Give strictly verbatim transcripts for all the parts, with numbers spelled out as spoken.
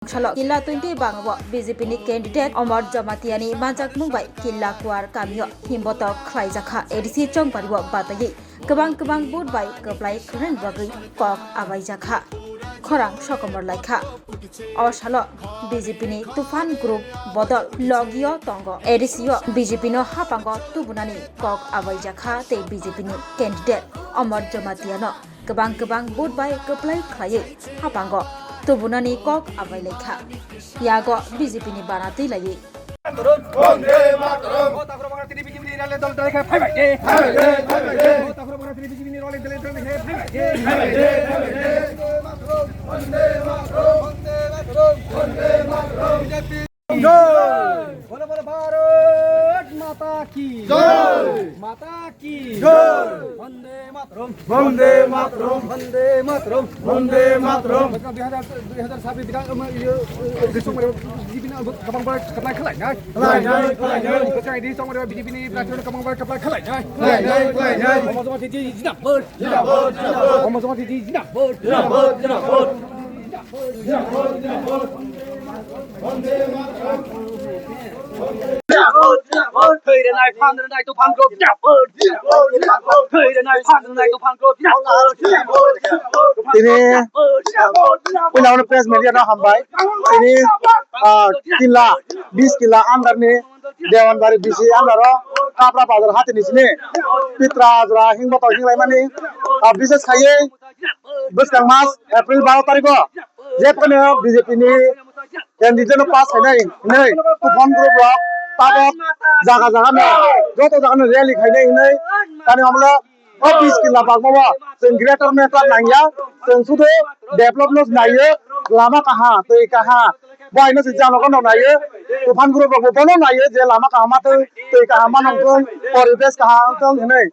Salo Killa twenty bangabo B J P ni candidate Omor Jamatia ni manjakmung bai Killa Kuar kamio himbotok khlaijakha A D C chongbario bataiwi kwbang kwbang vote bai kwplai khwnani bagwi kok abaijakha, khorang sokomor laikha. O salo B J P ni Tufan group bodol logio tongo A D C o B J P no hapango tubunani kok abaijakha tei B J P ni candidate Omor Jamatia no kwbang kwbang vote bai kwplai khlaiwi hapango tubunani kok abai laikha. Yago B J P ni bana twi laiwi. Bonde Mataram. Bonde Mataram. Bonde Mataram. Jai. Bolo bolo Bharat Mata ki. Jai. Mata ki. Jai. Bonde Mataram. Bonde Mataram. Bonde Mataram. Bonde Mataram. Dui hajar, dui hajar sabis bidang, um, iyo, uh, di song mare, di bina, um, kabang bar kaplai khalai nai. Khalai nai, khalai nai. Kachang di song mare, di bini, platform kabang bar kaplai khalai nai. Khalai nai, khalai nai. Omo joma di, di, di, di, di. Jai. Omo joma di, di, di, di. Jai. Thwi rwnai, phan rwnai, Tufan group. Thwi rwnai, phan rwnai, Tufan group. Tini puila press media no hambai. Tini, ah, Killa, bis Killa under ni Dewanbari B C under o Kapra Bazar hati ni sini Pitra Jora hingbo tong hinglaimani, ah, bises khaiwi bwskang mas April baro tarikh o je phano B J P ni candidate no pass khainai hinwi Tufan group rok tabok jaga jaga no, joto jaga no rally khainai hinwi tani hamle o bis Killa bagmo bo chwng greater matter nangya, chwng sudu develop no naiyo, lama kaha, twi kaha, bo haino se janogo no naiyo, Tufan group rok bo bono naiyo je lama kaham ma tong, twi kaham ma nong tong, poribesh kaham tong hinwi.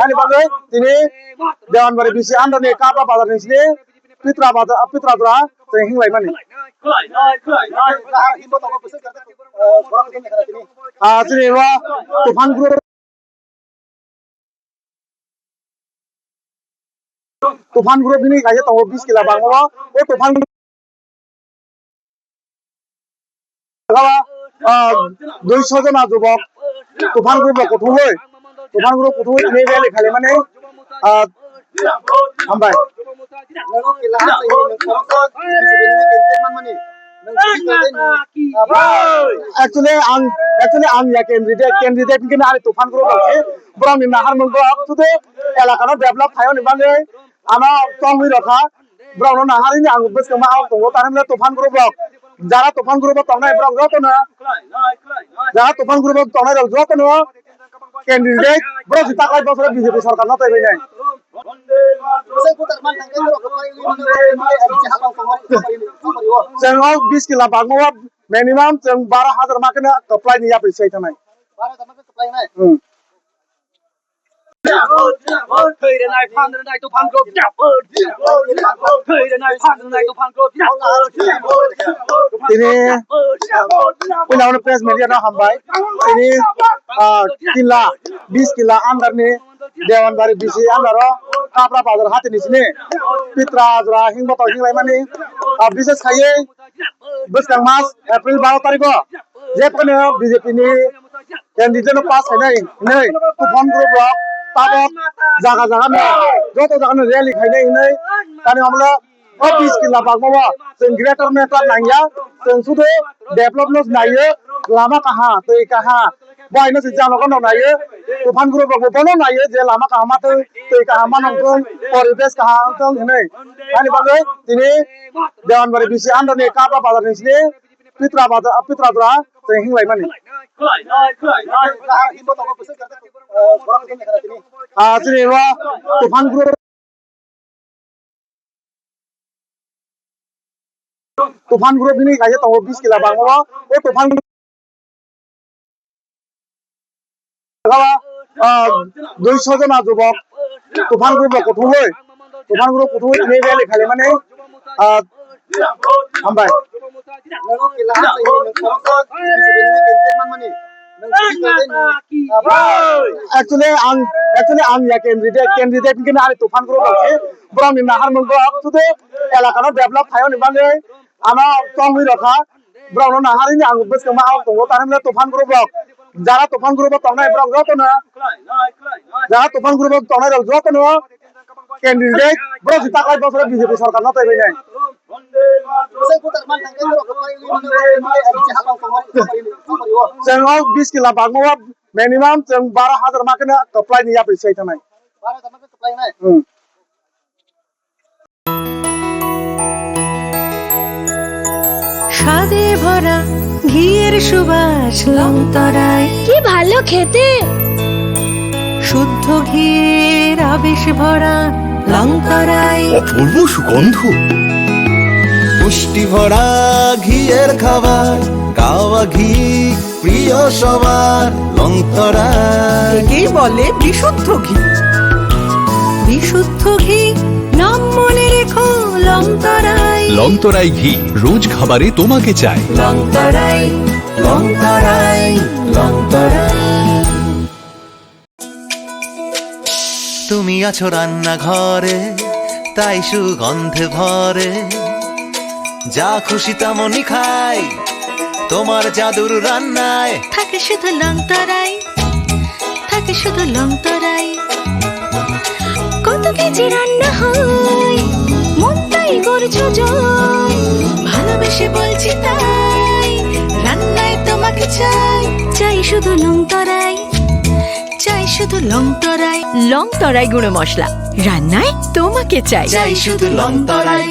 Ani bagwi tini Dewanbari B C under ni Kapra Bazar ni sini Pitra Bazar, Pitra Jora tei hinglai mani. Ah, chini bo Tufan group, Tufan group ni kaisa tongo bis Killa bagmo. O Tufan ah, duiso jona jubok Tufan group rok kuthumwi, Tufan group kuthumwi tini rally khalimani, ah, hambai. Actually, ang, actually, ang ya candidate, candidate hwnkhe ani Tufan group rok se, borok ni nahar mung borok, sudu elaka no develop khaiyoni bagwi, ano tongwi rokha. Borok no naharwi ni ang bwskang ma ang tongo, tani hwnle Tufan group rok, jara Tufan group o tongnai borok joto no, jara Tufan group o tongnai rok joto no candidate borok si taklai bosoro B J P sorkar no taiwi nai. Chwng o bis Killa bagmo o minimum chwng baro hajar ma kheno kwplai ni yapri sai thanai. Hmm. Thwi rwnai, phan rwnai, Tufan group. Thwi rwnai, phan rwnai, Tufan group. Tini puila press media no hambai. Tini, ah, Killa, bis Killa under ni Dewanbari B C under o Kapra Bazar hati ni sini Pitra Jora hingbo tong hinglaimani, ah, bises khaiwi bwskang mas April baro tarikh o je phano B J P ni candidate no pass khainai hinwi Tufan group rok tabok jaga jaga no, joto jaga no rally khainai hinwi tani hamle o bis Killa bagmo o chwng greater matter nangya, chwng sudu develop no naiyo, lama kaha, twi kaha, bo haino se janogo no naiyo, Tufan group rok bo bono naiyo je lama kaham ma twi, twi kaham ma nong tong, poribesh kaham tong hinwi. Ani bagwi tini Dewanbari B C under ni Kapra Bazar ni sini Pitra Bazar, Pitra Jora tei hinglai mani. Ah, chini o Tufan group, Tufan group ni kaisa tongo bis Killa bagmo o Tufan group. Ah, duiso jona jubok Tufan group rok kuthumwi, Tufan group kuthumwi tini rally khalimani, ah, hambai. Actually, ang, actually, ang ya candidate, candidate hwnkhe ani Tufan group rok se, borok ni nahar mung borok sudu elaka no develop khaiyoni bagwi, Ano tongwi rokha, borokno naharwi ni ang bwskangma hao tongo, tamni hwnle Tufan group rok, jara Tufan group o tongnai borok jotono, jara Tufan group o tongnai rok jotono candidate borok si taklai bosoro B J P sorkar no taibainai. Chwng o bish kila bagmo o minimum chwng baro hajar ma kheno kwplai ni yapri sai thanai. Hmm. স্বাদে ভরা ঘিয়ের সুবাস লংতরাই। কি ভালো খেতে। শুদ্ধ ঘিয়ের আবেশ ভরা লংতরাই। অপূর্ব সুগন্ধ। পুষ্টি ভরা ঘিয়ের খাবার, গাওয়া ঘি প্রিয় সবার, লংতরাই। একেই বলে বিশুদ্ধ ঘি। বিশুদ্ধ ঘি, নাম মনে রেখো, লংতরাই। লংতরাই ঘি, রোজ খাবারে তোমাকে চাই। লংতরাই, লংতরাই, লংতরাই। তুমি আছো রান্নাঘরে, তাই সুগন্ধে ভরে। যা খুশি তেমনই খাই, তোমার জাদুর রান্নায়। থাকে শুধু লংতরাই, থাকে শুধু লংতরাই। কত কেজি রান্না হয়, মনটাই করছো জয়। ভালোবেসে বলছি তাই, রান্নায় তোমাকে চাই। চাই শুধু লংতরাই, চাই শুধু লংতরাই। লংতরাই গুঁড়ো মশলা, রান্নায় তোমাকে চাই। চাই শুধু লংতরাই।